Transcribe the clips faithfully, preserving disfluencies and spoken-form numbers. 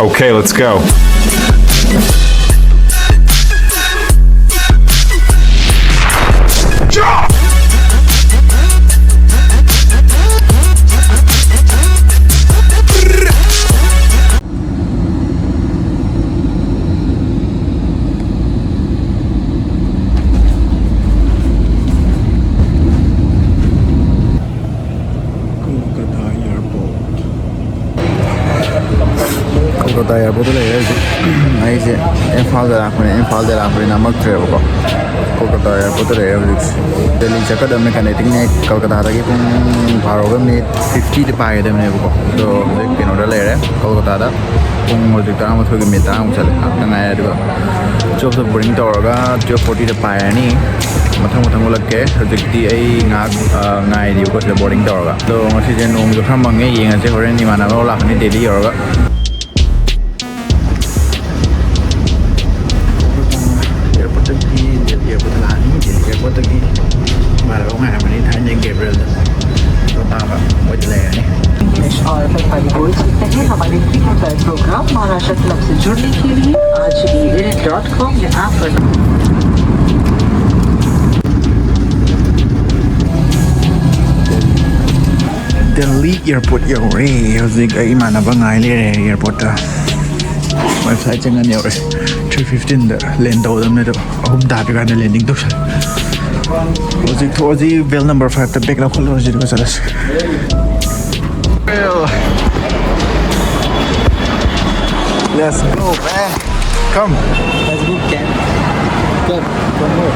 Okay, let's go. Kolkata Airport. Kolkata ꯑꯦꯌꯥꯔꯄꯣꯔꯠꯇ ꯂꯩꯔꯦ ꯍꯧꯖꯤꯛ꯫ ꯑꯩꯁꯦ ꯏꯝꯐꯥꯜꯗ ꯂꯥꯛꯄꯅꯦ, ꯏꯝꯐꯥꯜꯗ ꯂꯥꯛꯄꯅꯤꯅ ꯅꯝꯃꯛꯇ꯭ꯔꯦꯕꯀꯣ꯫ ꯀꯣꯜꯀꯇꯥ ꯑꯦꯌꯥꯔꯄꯣꯔꯠꯇ ꯂꯩꯔꯦ ꯍꯧꯖꯤꯛꯁꯦ꯫ ꯗꯦꯜꯂꯤ ꯆꯠꯀꯗꯕꯅꯦ, ꯀꯅꯦꯛꯇꯤꯡꯅꯦ꯫ ꯀꯣꯜꯀꯇꯥꯗꯒꯤ ꯄꯨꯡ ꯕꯥꯔꯣꯒ ꯃꯤꯅꯤꯠ ꯐꯤꯐꯇꯤꯗ ꯄꯥꯏꯒꯗꯕꯅꯦꯕꯀꯣ꯫ ꯑꯗꯣ ꯍꯧꯖꯤꯛ ꯀꯩꯅꯣꯗ ꯂꯩꯔꯦ, ꯀꯣꯜꯀꯇꯥꯗ꯫ ꯄꯨꯡ ꯍꯧꯖꯤꯛ ꯇꯔꯥꯃꯥꯊꯣꯏꯒ ꯃꯤꯅꯤꯠ ꯇꯔꯥꯃꯨꯛ ꯆꯠꯂꯦ, ꯉꯥꯛꯇ ꯉꯥꯏꯔꯦ꯫ ꯑꯗꯨꯒ ꯇꯨꯌꯦꯜꯐꯇ ꯕꯣꯔꯗꯤꯡ ꯇꯧꯔꯒ ꯇꯨꯌꯦꯜꯐ ꯐꯣꯔꯇꯤꯗ ꯄꯥꯏꯔꯅꯤ꯫ ꯃꯊꯪ ꯃꯊꯪ ꯎꯠꯂꯛꯀꯦ꯫ ꯍꯧꯖꯤꯛꯇꯤ ꯑꯩ ꯉꯥꯏꯍꯥꯛ, ꯑ, ꯉꯥꯏꯔꯤꯕꯀꯣ ꯁꯤꯗ ꯕꯣꯔꯗꯤꯡ ꯇꯧꯔꯒ꯫ ꯑꯗꯣ ꯉꯁꯤꯁꯦ ꯅꯣꯡꯁꯨ ꯈꯔ ꯃꯪꯉꯦ, ꯌꯦꯡꯉꯁꯦ ꯍꯣꯔꯦꯟ ꯏꯃꯥꯟꯅꯕ ꯑꯃ ꯂꯥꯛꯀꯅꯤ ꯗꯦꯜꯂꯤ ꯌꯧꯔꯒ꯫ ꯑꯦꯌꯥꯔꯄꯣꯔꯠꯇꯒꯤ, ꯗꯦꯜꯂꯤ ꯑꯦꯌꯥꯔꯄꯣꯔꯠꯇ ꯂꯥꯛꯑꯅꯤ꯫ ꯗꯦꯜꯂꯤ ꯑꯦꯌꯥꯔꯄꯣꯔꯠꯇꯒꯤ ꯏꯃꯥꯟꯅꯕ ꯑꯃ ꯉꯥꯏꯔꯝꯃꯅꯤ, ꯊꯥꯏꯅ ꯒꯦꯕ꯭ꯔꯤꯌꯦꯜꯗ꯫ ꯄꯥꯕ ꯃꯣꯏꯗ ꯂꯩꯔꯅꯤ꯫ और व्यापारी गोल्ड से पहले हमारे प्रीमियम प्रोग्राम महाराष्ट्र क्लब से जुड़ने के लिए आज ही विनिट डॉट कॉम या ऐप पर ꯗꯦꯜꯂꯤ ꯑꯦꯌꯥꯔꯄꯣꯔꯠ ꯌꯧꯔꯦ꯫ ꯍꯧꯖꯤꯛ ꯑꯩ ꯏꯃꯥꯟꯅꯕ ꯉꯥꯏ ꯂꯩꯔꯦ ꯑꯦꯌꯥꯔꯄꯣꯔꯠꯇ꯫ ꯃꯣꯏ ꯐ꯭ꯂꯥꯏꯠꯁꯦ ꯉꯟꯅ ꯌꯧꯔꯦ꯫ ꯊ꯭ꯔꯤ ꯐꯤꯐꯇꯤꯟꯗ ꯂꯦꯟ ꯇꯧꯒꯗꯕꯅꯦ, ꯑꯗꯣ ꯑꯍꯨꯝ ꯇꯥꯗ꯭ꯔꯤꯀꯥꯟꯗ ꯂꯦꯟꯗꯤꯡ ꯇꯧꯁꯜꯂꯦ꯫ ꯍꯧꯖꯤꯛ ꯊꯣꯛꯑꯁꯤ, ꯕꯦꯜ ꯅꯝꯕꯔ ꯐꯥꯏꯚꯇ ꯕꯦꯛ ꯂꯧꯈꯠꯂꯨꯔꯁꯤ, ꯑꯗꯨꯒ ꯆꯠꯂꯁꯤ꯫ Let's go, man. Come. Let's go, Ken. Come, come more.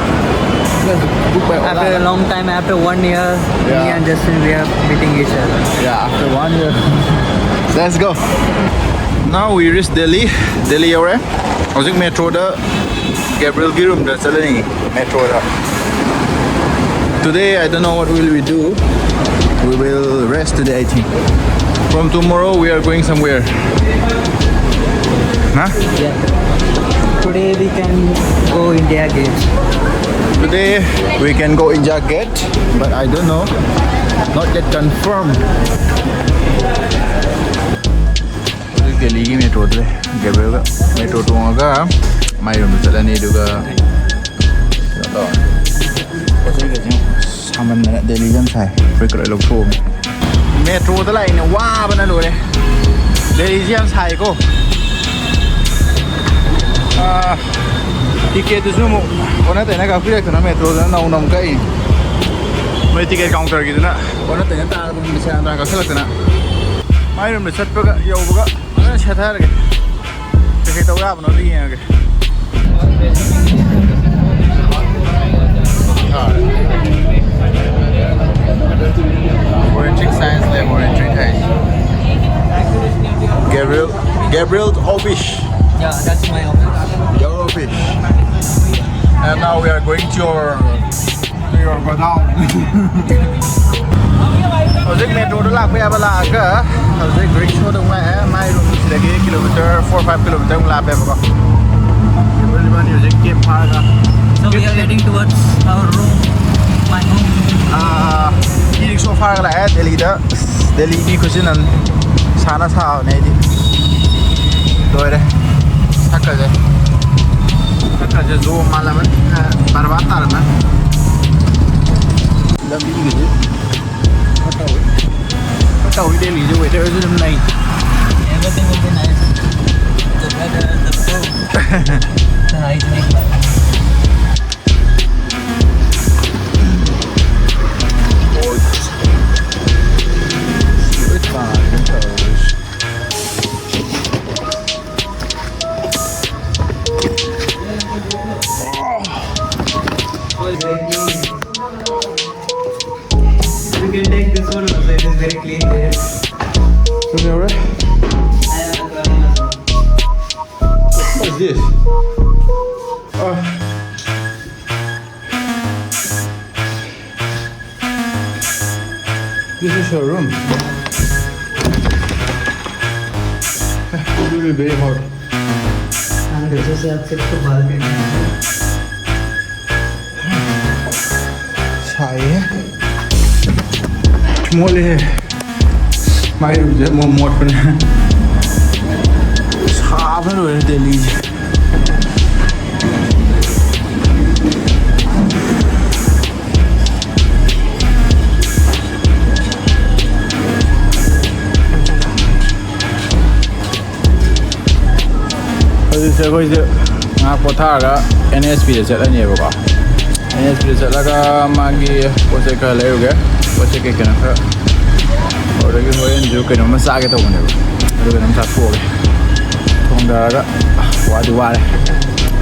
Let's book by After a Ola. Long time, after one year, me Yeah. And Justin, we are meeting each other. Yeah, after one year. Let's go. Now we reach Delhi. Delhi ꯌꯧꯔꯦ꯫ ꯍꯧꯖꯤꯛ ꯃꯦꯇ꯭ꯔꯣꯗ ꯒꯦꯕ꯭ꯔꯤꯌꯦꯜꯒꯤ ꯔꯨꯝꯗ ꯆꯠꯂꯅꯤ, ꯃꯦꯇ꯭ꯔꯣꯗ꯫ Today, I don't know what will we do. We will rest today, I think. From tomorrow, we are going somewhere. Huh? Yeah. Today we can go India Gate. Today, we can go India Gate, but I don't know. Not yet confirmed. ꯗꯦꯜꯂꯤꯒꯤ ꯃꯦꯇ꯭ꯔꯣꯗ ꯂꯩ꯫ ꯒꯦꯕ꯭ꯔꯤꯌꯦꯜꯒ metro ꯇꯣꯡꯉꯒ ꯃꯥꯏ ꯔꯨꯝꯗ ꯆꯠꯂꯅꯤ, ꯑꯗꯨꯒ ꯀꯩꯅꯣ ꯇꯧꯔꯅꯤ꯫ ꯄꯣꯠ ꯆꯩ ꯀꯩꯁꯦ ꯁꯥꯃꯟꯗꯅ ꯗꯦꯜꯂꯤꯁꯦ ꯌꯥꯝ ꯁꯥꯏ꯫ ꯐꯨꯔꯤꯠꯀ ꯂꯣꯏ ꯂꯧꯊꯣꯛꯑꯝꯅꯤ꯫ ꯃꯦꯇ꯭ꯔꯣꯗ ꯂꯥꯛꯏꯅꯦ, ꯋꯥꯕꯅ ꯂꯣꯏꯔꯦ꯫ ꯗꯦꯜꯂꯤꯁꯦ ꯌꯥꯝ ꯁꯥꯏꯀꯣ꯫ ꯑꯥ, ꯇꯤꯀꯦꯠꯇꯨꯁꯨ ꯑꯃꯨꯛ ꯑꯣꯟꯅ ꯇꯩꯅ ꯀꯛꯄꯤꯔꯛꯇꯅ ꯃꯦꯇ꯭ꯔꯣꯗ ꯅꯧꯅ ꯑꯃꯨꯛ ꯀꯛꯏ꯫ ꯃꯣꯏ ꯇꯤꯀꯦꯠ ꯀꯥꯎꯟꯇꯔꯒꯤꯗꯨꯅ ꯑꯣꯟꯅ ꯇꯩꯅ ꯇꯥꯔꯒ ꯁꯦꯔꯥꯟ ꯇꯨꯔꯥꯟ ꯀꯛꯁꯤꯜꯂꯛꯇꯅ꯫ ꯃꯥꯏ ꯔꯨꯝꯗ ꯆꯠꯄꯒ ꯌꯧꯕꯒ ꯐꯖꯅ ꯁꯦꯠꯊꯔꯒꯦ꯫ ꯀꯩꯀꯩ ꯇꯧ ꯌꯥꯕꯅꯣꯗꯣ ꯌꯦꯡꯉꯒꯦ꯫ Foreign trick science lab, foreign trick science. Gabriel, Gabriel's office. Yeah, that's my office. Your office. And now we are going to your, to your godown. ꯍꯧꯖꯤꯛ ꯃꯦꯇ꯭ꯔꯣꯗ ꯂꯥꯛꯄ ꯌꯥꯕ ꯂꯥꯛꯑꯒ ꯍꯧꯖꯤꯛ ꯔꯤꯛꯁꯣꯗ ꯑꯃꯨꯛ ꯂꯥꯛꯑꯦ꯫ ꯃꯥꯏ ꯔꯨꯝꯁꯤꯗꯒꯤ ꯀꯤꯂꯣꯃꯤꯇꯔ ꯐꯣꯔ ꯐꯥꯏꯚ ꯀꯤꯂꯣꯃꯤꯇꯔꯃꯨꯛ ꯂꯥꯞꯄꯦꯕꯀꯣ꯫ ꯏꯕꯥꯅꯤ ꯍꯧꯖꯤꯛ ꯀꯦꯕ ꯐꯥꯔꯒ So we are heading towards our room, my home. Ah, E rickshaw ꯐꯥꯔꯒ ꯂꯥꯛꯑꯦ ꯗꯦꯜꯂꯤꯗ꯫ ꯗꯦꯜꯂꯤ ꯃꯤ ꯈꯨꯠꯁꯤꯅ ꯁꯥꯅ ꯁꯥꯕꯅꯦ ꯑꯩꯗꯤ꯫ ꯂꯣꯏꯔꯦ꯫ ꯁꯛꯀꯁꯦ꯫ ꯁꯛꯀꯁꯦ ꯖꯣ ꯃꯥꯜꯂꯕꯅꯤ꯫ ꯕꯔꯕꯥꯗ ꯇꯥꯔꯝꯃꯅꯤ꯫ ꯂꯝꯕꯤꯒꯤꯗꯤ ꯐꯠꯇꯕ꯫ ꯐꯠꯇꯕ ꯗꯦꯜꯂꯤꯁꯦ weatherꯁꯨ ꯑꯗꯨꯝ ꯅꯩ꯫ Everything will be nice. The weather, the food, the hygienic. You can take this one also, it is very clean there. Remember? What's this? Uh, this is your room. It will be very hot. And this is your trip to Balkan. ꯁꯥꯏꯍꯦ꯫ ꯃꯣꯠꯂꯦꯍꯦ꯫ ꯃꯥꯏꯔꯨꯁꯦ ꯑꯃꯨꯛ ꯃꯣꯠꯄꯅꯦ꯫ ꯁꯤꯁꯦ ꯑꯩꯈꯣꯏꯁꯦ ꯉꯥꯏꯍꯥꯛ ꯄꯣꯊꯥꯔꯒ and ꯑꯦꯁ ꯄꯤꯗ ꯆꯠꯂꯅꯦꯕꯀꯣ꯫ And ꯑꯦꯁ ꯄꯤꯗ ꯆꯠꯂꯒ ꯃꯥꯒꯤ ꯄꯣꯠ ꯆꯩ ꯈꯔ ꯂꯩꯔꯨꯒꯦ꯫ ꯄꯣꯠ ꯆꯩ ꯀꯩ ꯀꯩꯅꯣ ꯈꯔ꯫ ꯑꯗꯨꯗꯒꯤ ꯍꯣꯔꯦꯟꯁꯨ ꯀꯩꯅꯣꯝꯃ ꯆꯥꯒꯦ ꯇꯧꯕꯅꯦꯕ꯫ ꯑꯗꯨ ꯀꯩꯅꯣꯝ ꯆꯥꯊꯣꯛꯑꯒꯦ꯫ ꯊꯣꯡꯗꯔꯒ ꯋꯥꯗꯤ ꯋꯥꯔꯦ꯫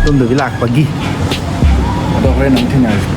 ꯇꯨꯝꯗꯕꯤ ꯂꯥꯛꯄꯒꯤ꯫ ꯑꯗꯣ ꯍꯣꯔꯦꯟ ꯑꯃꯨꯛ ꯊꯦꯡꯅꯔꯁꯤ꯫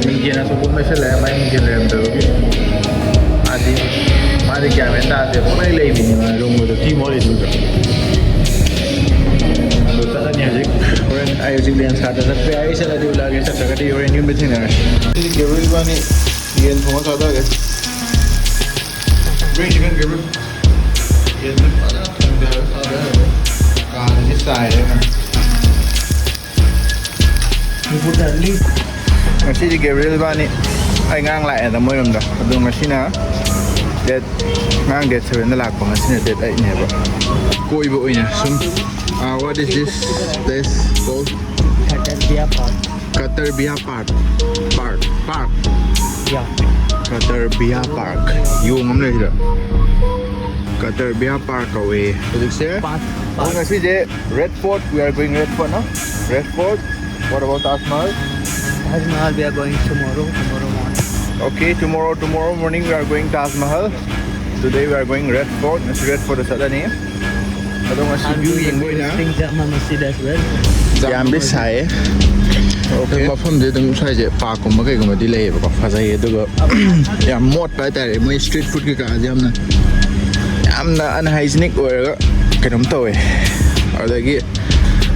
ꯃꯤꯡꯁꯦꯜ ꯑꯁꯣꯛꯄ ꯑꯃ ꯂꯩꯁꯜꯂꯛꯑꯦ, ꯃꯥꯏ ꯃꯤꯡꯁꯦꯜ ꯂꯩꯔꯝꯗꯕꯒꯤ꯫ ꯃꯥꯗꯤ, ꯃꯥꯗꯤ ꯒ꯭ꯌꯥꯟ ꯃꯦꯟ ꯇꯥꯗꯦ, ꯄꯪꯂꯩ ꯂꯩꯕꯤꯅꯦ ꯃꯥ ꯔꯨꯝꯗꯨꯗ ꯊꯤ ꯃꯣꯠꯂꯤꯗꯨꯗ꯫ ꯑꯗꯣ ꯆꯠꯂꯅꯤ ꯍꯧꯖꯤꯛ꯫ ꯍꯣꯔꯦꯟ ꯑꯩ ꯍꯧꯖꯤꯛ ꯂꯦꯟꯁ ꯀꯥꯔꯠꯇ ꯆꯠꯄ ꯌꯥꯏ, ꯑꯩ ꯆꯠꯂꯗꯤ ꯎꯠꯂꯛꯑꯒꯦ, ꯆꯠꯇ꯭ꯔꯒꯗꯤ ꯍꯣꯔꯦꯟ ꯌꯨꯝꯗ ꯊꯦꯡꯅꯔꯁꯤ꯫ ꯁꯤꯗꯤ ꯒꯦꯕ꯭ꯔꯨ ꯏꯕꯥꯅꯤ ꯌꯦꯟ ꯊꯣꯡꯉ ꯆꯥꯊꯒꯦ꯫ Bring chicken, ꯒꯦꯕ꯭ꯔꯨ꯫ ꯌꯦꯟꯁꯦ ꯐꯖꯅ ꯊꯣꯡꯗꯔꯒ ꯆꯥꯊꯔꯒꯦ꯫ ꯀꯥꯗꯗꯤ ꯆꯥꯏꯔꯦ ꯃꯥ꯫ ꯉꯁꯤꯗꯤ ꯒꯦꯕ꯭ꯔꯤꯌꯦꯜ ꯏꯕꯥꯅꯤ ꯑꯩ ꯉꯔꯥꯡ ꯂꯥꯛꯑꯦꯗ ꯃꯣꯏꯔꯣꯝꯗ꯫ ꯑꯗꯣ ꯉꯁꯤꯅ ꯗꯦꯠ, ꯉꯔꯥꯡ ꯗꯦꯠ ꯁꯚꯦꯟꯗ ꯂꯥꯛꯄ, ꯉꯁꯤꯅ ꯗꯦꯠ ꯑꯩꯠꯅꯦꯕ꯫ ꯀꯣꯏꯕ ꯑꯣꯏꯅ ꯁꯨꯝ, uh, what is this place called? Katarbiya Park. Katarbiya Park. Park. Park. Yeah. Katarbiya Park. ꯌꯣꯡ ꯑꯃ ꯂꯩꯁꯤꯗ꯫ Katarbiya Park ꯀꯧꯋꯦ ꯍꯧꯖꯤꯛꯁꯦ꯫ Park, ꯑꯗꯣ park. ꯉꯁꯤꯁꯦ Red Fort, we are going Red Fort, no? Red Fort. What about Taj Mahal? Taj Mahal, we are going tomorrow, tomorrow morning. Okay, tomorrow, tomorrow morning we are going Taj Mahal. Today we are going Red Fort. ꯉꯁꯤ Red Fort ꯆꯠꯂꯅꯤ꯫ ꯑꯗꯣ ꯉꯁꯤ view ꯌꯦꯡꯕ ꯑꯣꯏꯅ꯫ Sing Jama Masjid as well. ꯌꯥꯝꯗꯤ ꯁꯥꯏꯌꯦ꯫ Okay. ꯃꯐꯝꯁꯦ ꯑꯗꯨꯝ ꯁ꯭ꯋꯥꯏꯁꯦ park ꯀꯨꯝꯕ ꯀꯩꯒꯨꯝꯕꯗꯤ ꯂꯩꯌꯦꯕꯀꯣ, ꯐꯖꯩꯌꯦ꯫ ꯑꯗꯨꯒ ꯌꯥꯝ ꯃꯣꯠꯄ ꯍꯥꯏꯇꯥꯔꯦ, ꯃꯣꯏ street food ꯀꯩꯀꯥꯁꯦ ꯌꯥꯝꯅ꯫ ꯌꯥꯝꯅ ꯑꯟꯍꯥꯏꯖꯤꯅꯤꯛ ꯑꯣꯏꯔꯒ ꯀꯩꯅꯣꯝ ꯇꯧꯋꯦ꯫ ꯑꯗꯒꯤ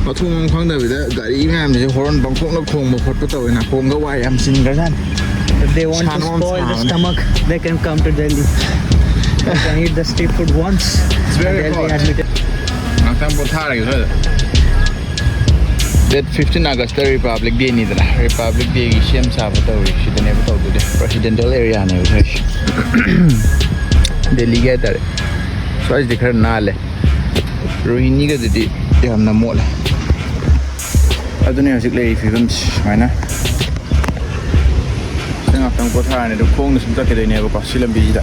ꯃꯊꯣꯡ ꯃꯔꯝ ꯈꯪꯗꯕꯤꯗ ꯒꯥꯔꯤ ꯃꯌꯥꯝꯁꯦ ꯍꯣꯔꯟ ꯄꯪꯈꯣꯡꯗ ꯈꯣꯡꯕ ꯈꯣꯠꯄ ꯇꯧꯋꯦ꯫ ꯅꯥꯀꯣꯡꯒ ꯋꯥꯏ ꯌꯥꯝ ꯆꯤꯟꯈ꯭ꯔꯖꯥꯠꯅꯤ꯫ If they want to ꯁꯥꯅꯣ ꯌꯥꯝ spoil the ꯁꯥꯕꯅꯦ꯫ Stomach, they can come to Delhi. They can eat the street food once. It's very And they'll be hot. Admitted. ꯉꯥꯛꯇꯪ ꯄꯣꯊꯥꯔꯒꯦ ꯁ꯭ꯋꯥꯏꯗ꯫ Date fifteen August Republic Day ꯅꯤꯗꯅ, Republic Day ꯒꯤ ꯁꯦꯝ ꯁꯥꯕ ꯇꯧꯔꯤ꯫ ꯁꯤꯗꯅꯦꯕ ꯇꯧꯗꯣꯏꯁꯦ, residential area ꯅꯦꯕ ꯁ꯭ꯋꯥꯏꯁꯦ꯫ ꯗꯦꯜꯂꯤꯒꯤ ꯍꯥꯏꯇꯥꯔꯦ꯫ ꯁ꯭ꯋꯥꯏꯁꯤꯗꯤ ꯈꯔ ꯅꯥꯜꯂꯦ꯫ ꯔꯣꯍꯤꯅꯤꯒꯗꯨꯗꯤ ꯌꯥꯝꯅ ꯃꯣꯠꯂꯦ꯫ ꯑꯗꯨꯅꯦ ꯍꯧꯖꯤꯛ ꯂꯩꯔꯤ ꯐꯤꯕꯝꯁꯤ ꯁꯨꯃꯥꯏꯅ꯫ ꯁꯤꯗ ꯉꯥꯛꯇꯪ ꯄꯣꯊꯥꯔꯅꯤ, ꯑꯗꯨ ꯈꯣꯡꯅ ꯁꯨꯝ ꯆꯠꯈꯤꯗꯣꯏꯅꯦꯕꯀꯣ꯫ ꯁꯤ ꯂꯝꯕꯤꯁꯤꯗ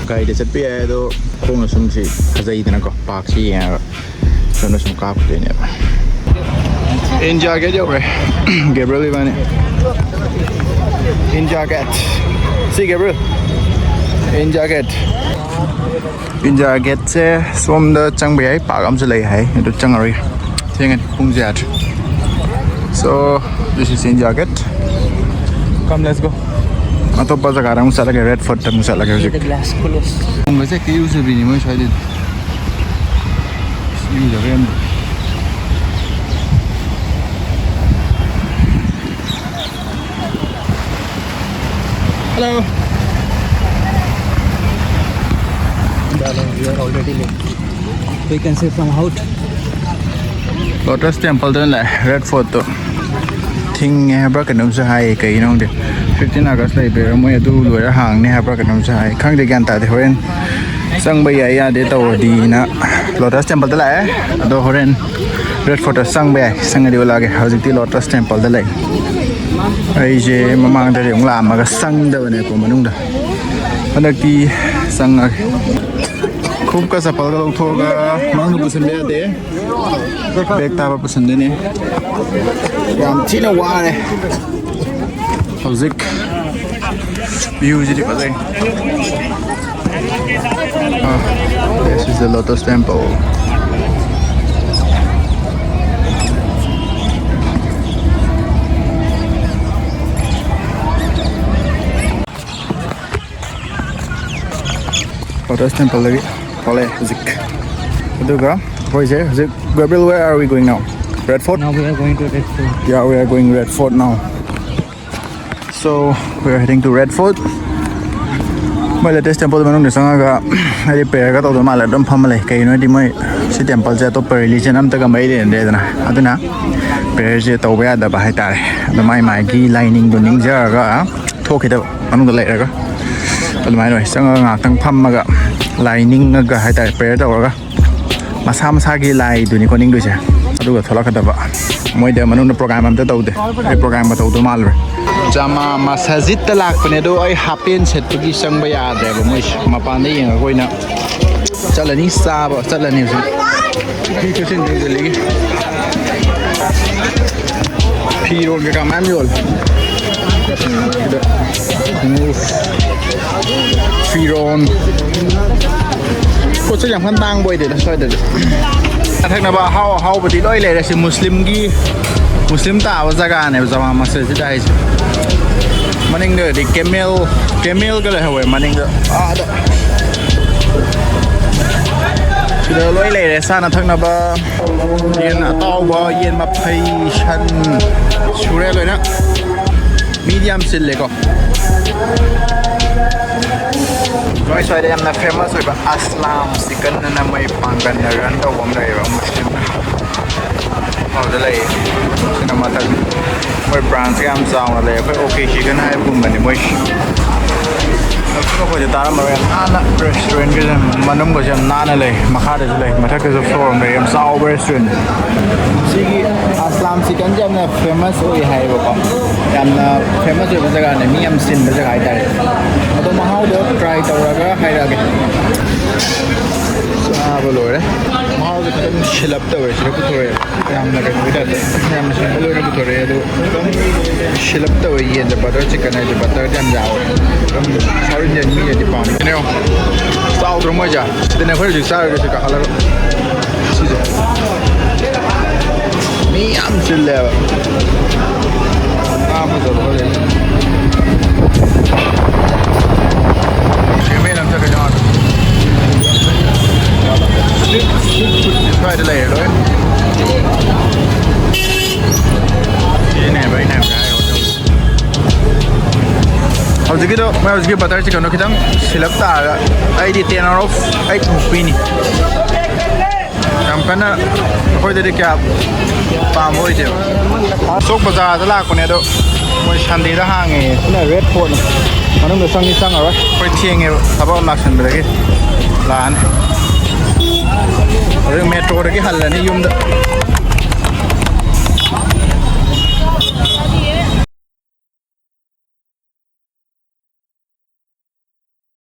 ꯒꯥꯔꯤꯗ ꯆꯠꯄ ꯌꯥꯏ, ꯑꯗꯣ ꯈꯣꯡꯅ ꯁꯨꯝ ꯁꯤ ꯐꯖꯩꯗꯅꯀꯣ, park ꯁꯤ ꯌꯦꯡꯉꯒ ꯁꯣꯝꯗ ꯁꯨꯝ ꯀꯥꯞꯈꯤꯗꯣꯏꯅꯦꯕ꯫ India Gate ꯌꯧꯔꯦ꯫ ꯒꯦꯕ꯭ꯔꯤꯌꯦꯜ ꯏꯕꯥꯅꯤ꯫ India Gate꯫ ꯁꯤ ꯒꯦꯕ꯭ꯔꯤꯌꯦꯜ꯫ India Gate꯫ India Gate ꯁꯦ ꯁꯣꯝꯗ ꯆꯪꯕ ꯌꯥꯏ, park ꯑꯃꯁꯨ ꯂꯩ ꯍꯥꯏ, ꯑꯗꯨ ꯆꯪꯉꯔꯣꯏ꯫ ꯊꯦꯡꯉꯅꯤ, ꯄꯨꯡꯁꯦ ꯌꯥꯗ꯭ꯔꯦ꯫ So, this is India Gate. Come, let's go. ꯑꯇꯣꯞꯄ ꯖꯒꯥꯗ ꯑꯃꯨꯛ ꯆꯠꯂꯒꯦ, Red Fort ꯇ ꯑꯃꯨꯛ ꯆꯠꯂꯒꯦ ꯍꯧꯖꯤꯛ꯫ The glass close. ꯄꯨꯡꯒꯁꯦ ꯍꯦꯛꯇ ꯏꯔꯨꯖꯕꯤꯅꯤ ꯃꯣꯏ ꯁ꯭ꯋꯥꯏꯗꯗꯤ꯫ ꯏꯔꯨꯖꯕ ꯌꯥꯝ Hello. Darling, we are already late. We can see from out. Lotus Temple ꯗ ꯂꯥꯛꯑꯦ, Red Fort ꯇꯣ ꯊꯤꯡꯉꯦ ꯍꯥꯏꯕ꯭ꯔꯥ ꯀꯩꯅꯣꯝꯁꯨ ꯍꯥꯏꯌꯦ꯫ ꯀꯩꯒꯤꯅꯣ ꯈꯪꯗꯦ, fifteen August ꯂꯩꯕꯩꯔꯥ, ꯃꯣꯏ ꯑꯗꯨ ꯂꯣꯏꯔ ꯍꯥꯡꯅꯤ ꯍꯥꯏꯕ꯭ꯔꯥ ꯀꯩꯅꯣꯝꯁꯨ ꯍꯥꯏ꯫ ꯈꯪꯗꯦ, ꯒ꯭ꯌꯥꯟ ꯇꯥꯗꯦ꯫ ꯍꯣꯔꯦꯟ ꯆꯪꯕ ꯌꯥꯏ ꯌꯥꯗꯦ ꯇꯧꯔꯗꯤꯅ Lotus Temple ꯗ ꯂꯥꯛꯑꯦ꯫ ꯑꯗꯣ ꯍꯣꯔꯦꯟ Red Fort ꯇ ꯆꯪꯕ ꯌꯥꯏ, ꯆꯪꯉꯗꯤ ꯎꯠꯂꯛꯑꯒꯦ꯫ ꯍꯧꯖꯤꯛꯇꯤ Lotus Temple ꯗ ꯂꯩ꯫ ꯑꯩꯁꯦ ꯃꯃꯥꯡꯗꯗꯤ ꯑꯃꯨꯛ ꯂꯥꯛꯑꯝꯃꯒ ꯆꯪꯗꯕꯅꯦꯀꯣ ꯃꯅꯨꯡꯗ꯫ ꯍꯟꯗꯛꯇꯤ ꯆꯪꯉꯒꯦ꯫ ꯈꯣꯡꯎꯞꯀ ꯆꯄꯜꯒ ꯂꯧꯊꯣꯛꯑꯒ ꯃꯅꯨꯡꯗ ꯄꯨꯁꯟꯕ ꯌꯥꯗꯦ꯫ Bag ꯇꯥꯕ ꯄꯨꯁꯟꯗꯣꯏꯅꯦ꯫ ꯌꯥꯝ ꯊꯤꯅ ꯋꯥꯔꯦ ꯍꯧꯖꯤꯛ꯫ View ꯁꯤꯗꯤ ꯐꯖꯩ꯫ Ah, this is the Lotus Temple. Lotus Temple ꯗꯒꯤ ꯊꯣꯛꯂꯛꯑꯦ ꯍꯧꯖꯤꯛ꯫ ꯑꯗꯨꯒ ꯑꯩꯈꯣꯏꯁꯦ ꯍꯧꯖꯤꯛ, Gabriel, where are we going now? Red Fort? Now we are going to Red Fort. Yeah, we are going Red Fort now. So we are heading to Red Fort. ꯃꯣꯏ latest temple ꯃꯅꯨꯡꯗ ꯆꯪꯉꯒ ꯍꯥꯏꯗꯤ prayer ꯒ ꯇꯧꯗꯧ ꯃꯥꯜꯂꯦ꯫ ꯑꯗꯨꯝ ꯐꯝꯃ ꯂꯩ꯫ ꯀꯩꯒꯤꯅꯣ ꯍꯥꯏꯗꯤ ꯃꯣꯏ ꯁꯤ temple ꯁꯦ ꯑꯇꯣꯞꯄ religion ꯑꯝꯇꯒ ꯃꯔꯤ ꯂꯩꯅꯗꯦꯗꯅ꯫ ꯑꯗꯨꯅ prayer ꯁꯦ ꯇꯧꯕ ꯌꯥꯗꯕ ꯍꯥꯏꯇꯥꯔꯦ꯫ ꯑꯗꯣ ꯃꯥꯏ ꯃꯥꯏꯒꯤ ꯂꯥꯏꯅꯤꯡꯗꯣ ꯅꯤꯡꯖꯔꯒ ꯊꯣꯛꯈꯤꯗꯕ, ꯃꯅꯨꯡꯗ ꯂꯩꯔꯒ꯫ ꯑꯗꯨꯃꯥꯏꯅ ꯑꯣꯏ꯫ ꯆꯪꯉꯒ ꯉꯥꯏꯍꯥꯛꯇꯪ ꯐꯝꯃꯒ ꯂꯥꯏ ꯅꯤꯡꯉꯒ ꯍꯥꯏꯇꯥꯔꯦ, prayer ꯇꯧꯔꯒ ꯃꯁꯥ ꯃꯁꯥꯒꯤ ꯂꯥꯏꯗꯨꯅꯤꯀꯣ ꯅꯤꯡꯗꯣꯏꯁꯦ꯫ ꯑꯗꯨꯒ ꯊꯣꯛꯂꯛꯀꯗꯕ꯫ ꯃꯣꯏꯗ ꯃꯅꯨꯡꯗ program ꯑꯝꯇ ꯇꯧꯗꯦ꯫ ꯑꯩ program ꯒ ꯇꯧꯗꯧ ꯃꯥꯜꯂꯨꯔꯦ꯫ ꯖꯃꯥ ꯃꯁꯖꯤꯠꯇ ꯂꯥꯛꯄꯅꯦ, ꯑꯗꯣ ꯑꯩ half pant ꯁꯦꯠꯄꯒꯤ ꯆꯪꯕ ꯌꯥꯗ꯭ꯔꯦꯕ꯫ ꯃꯣꯏꯁꯦ ꯃꯄꯥꯟꯗ ꯌꯦꯡꯉꯒ ꯑꯣꯏꯅ ꯆꯠꯂꯅꯤ꯫ ꯆꯥꯕ ꯆꯠꯂꯅꯤ ꯍꯧꯖꯤꯛ꯫ ꯃꯤ ꯆꯠꯁꯤꯟ ꯆꯠꯁꯤꯜꯂꯤꯒꯤ꯫ ꯐꯤꯔꯣꯜ ꯀꯩꯀꯥ ꯃꯌꯥꯝ ꯌꯣꯜꯂꯦ꯫ ꯐꯤꯔꯣꯜ꯫ ꯄꯣꯠ ꯆꯩ ꯌꯥꯝ ꯀꯟꯅ ꯇꯥꯡꯕ ꯑꯣꯏꯗꯦꯗ ꯁ꯭ꯋꯥꯏꯗꯗꯤ꯫ ꯊꯛꯅꯕ ꯑꯍꯥꯎ ꯑꯍꯥꯎꯕꯗꯤ ꯂꯣꯏ ꯂꯩꯔꯦ꯫ ꯁꯤ ꯃꯨꯁꯂꯤꯝꯒꯤ, ꯃꯨꯁꯂꯤꯝ ꯇꯥꯕ ꯖꯒꯥꯅꯦꯕ ꯖꯃꯥ ꯃꯁꯖꯤꯗ ꯍꯥꯏꯁꯦ꯫ ꯃꯅꯤꯡꯗꯗꯤ camel, camel ꯒ ꯂꯩꯍꯧꯋꯦ ꯃꯅꯤꯡꯗ꯫ ꯑꯥꯗ꯫ ꯁꯤꯗ ꯂꯣꯏ ꯂꯩꯔꯦ ꯆꯥꯅ ꯊꯛꯅꯕ꯫ ꯌꯦꯟ ꯑꯇꯥꯎꯕ, ꯌꯦꯟ ꯃꯐꯩ, ꯁꯟ ꯁꯨꯔꯦ ꯂꯣꯏꯅ꯫ ꯃꯤꯗꯤ ꯌꯥꯝ ꯆꯤꯜꯂꯦꯀꯣ꯫ ꯅꯣꯏ ꯁ꯭ꯋꯥꯏꯗ ꯌꯥꯝꯅ famous ꯑꯣꯏꯕ ꯑꯁꯂꯥꯝ ꯆꯤꯛꯀꯟ ꯑꯅ ꯃꯣꯏ ꯄꯥꯡꯒꯟꯅ run ꯇꯧꯕ ꯑꯃ ꯂꯩꯌꯦꯕ, ꯃꯨꯁꯂꯤꯝꯅ꯫ ꯑꯗꯨꯗ ꯂꯩꯌꯦ꯫ ꯁꯤꯅ ꯃꯊꯛ꯫ ꯃꯣꯏ branch ꯌꯥꯝ ꯆꯥꯎꯅ ꯂꯩ꯫ ꯑꯩꯈꯣꯏ OK Chicken ꯍꯥꯏꯕꯒꯨꯝꯕꯅꯤ ꯃꯣꯏꯁꯤ꯫ ꯃꯈꯣꯏꯁꯦ ꯇꯥꯔꯝꯃꯔꯣꯏ꯫ ꯌꯥꯝ ꯅꯥꯟꯅ restaurant ꯀꯁꯦ ꯃꯅꯨꯡꯒꯁꯦ ꯌꯥꯝ ꯅꯥꯟꯅ ꯂꯩ꯫ ꯃꯈꯥꯗꯁꯨ ꯂꯩ꯫ ꯃꯊꯛꯇꯁꯨ floor ꯑꯃ ꯂꯩ꯫ ꯌꯥꯝ ꯆꯥꯎꯕ restaurant꯫ ꯁꯤꯒꯤ ꯑꯁꯂꯥꯝ ꯆꯤꯛꯀꯟꯁꯦ ꯌꯥꯝꯅ famous ꯑꯣꯏ ꯍꯥꯏꯌꯦꯕꯀꯣ꯫ ꯌꯥꯝꯅ famous ꯑꯣꯏꯕ ꯖꯒꯥꯅꯦ꯫ ꯃꯤ ꯌꯥꯝ ꯆꯤꯟꯕ ꯖꯒꯥ ꯍꯥꯏꯇꯥꯔꯦ꯫ ꯑꯗꯣ ꯃꯍꯥꯎꯗꯣ try ꯇꯧꯔꯒ ꯍꯥꯏꯔꯛꯑꯒꯦ꯫ ꯆꯥꯕ ꯂꯣꯏꯔꯦ꯫ ꯃꯍꯥꯎꯁꯦ ꯈꯤꯇꯪ ꯁꯤꯜꯂꯞ ꯇꯧꯋꯦ꯫ ꯁꯤꯗ ꯄꯨꯊꯣꯔꯛꯑꯦ꯫ ꯌꯥꯝꯅ ꯀꯩꯅꯣꯒꯤ type ꯇ, ꯌꯥꯝꯅ simple ꯑꯣꯏꯅ ꯄꯨꯊꯣꯔꯛꯑꯦ꯫ ꯑꯗꯣ ꯈꯤꯇꯪ ꯁꯤꯜꯂꯞ ꯇꯧꯋꯦ꯫ ꯌꯦꯟꯁꯦ butter chicken ꯍꯥꯏꯁꯦ butter ꯁꯦ ꯌꯥꯝ ꯌꯥꯎꯋꯦ꯫ ꯑꯗꯨꯝ South Indian ꯃꯤꯅꯗꯤ ꯄꯥꯝꯃꯤ꯫ ꯀꯩꯅꯣ ꯌꯦꯡꯉꯣ꯫ ꯆꯥꯎꯗ꯭ꯔꯣ ꯃꯣꯏꯁꯦ? ꯁꯤꯗꯅꯦ ꯑꯩꯈꯣꯏ ꯍꯧꯖꯤꯛ ꯆꯥꯔꯤꯁꯦ꯫ ꯁꯤ ꯀꯥꯈꯠꯂꯒ꯫ ꯁꯤꯁꯦ꯫ ꯃꯤ ꯌꯥꯝ ꯆꯤꯜꯂꯦꯕ꯫ ꯉꯥ ꯐꯖꯕ ꯈꯔ ꯂꯩ꯫ ꯁꯤꯃꯦꯟ ꯑꯝꯇ ꯀꯩꯅꯣ ꯍꯥꯟꯅ꯫ ꯍꯧꯖꯤꯛꯀꯤꯗꯣ, ꯃꯣꯏ ꯍꯧꯖꯤꯛꯀꯤ butter chickenꯗꯣ ꯈꯤꯇꯪ ꯁꯤꯜꯂꯛ ꯇꯥꯔꯒ ꯑꯩꯗꯤ ten out of eight ꯃꯨꯛ ꯄꯤꯅꯤ꯫ ꯌꯥꯝ ꯀꯟꯅ ꯑꯩꯈꯣꯏꯗꯗꯤ ꯀꯌꯥ ꯄꯥꯝꯕ ꯑꯣꯏꯗꯦꯕ꯫ ꯆꯣꯛ ꯕꯖꯥꯔꯗ ꯂꯥꯛꯄꯅꯦ ꯑꯗꯣ, ꯃꯣꯏ Sundayꯗ ꯍꯥꯡꯉꯦ꯫ ꯑꯗꯨꯅ red portꯅꯤ꯫ ꯃꯅꯨꯡꯗ ꯆꯪꯗꯤ ꯆꯪꯉꯔꯣꯏ꯫ ꯑꯩꯈꯣꯏ ꯊꯦꯡꯉꯦꯕ, ꯊꯕꯛ ꯑꯃ ꯂꯥꯛꯁꯟꯕꯗꯒꯤ꯫ ꯂꯥꯛꯑꯅꯤ꯫ ꯍꯧꯖꯤꯛ metroꯗꯒꯤ ꯍꯜꯂꯅꯤ ꯌꯨꯝꯗ꯫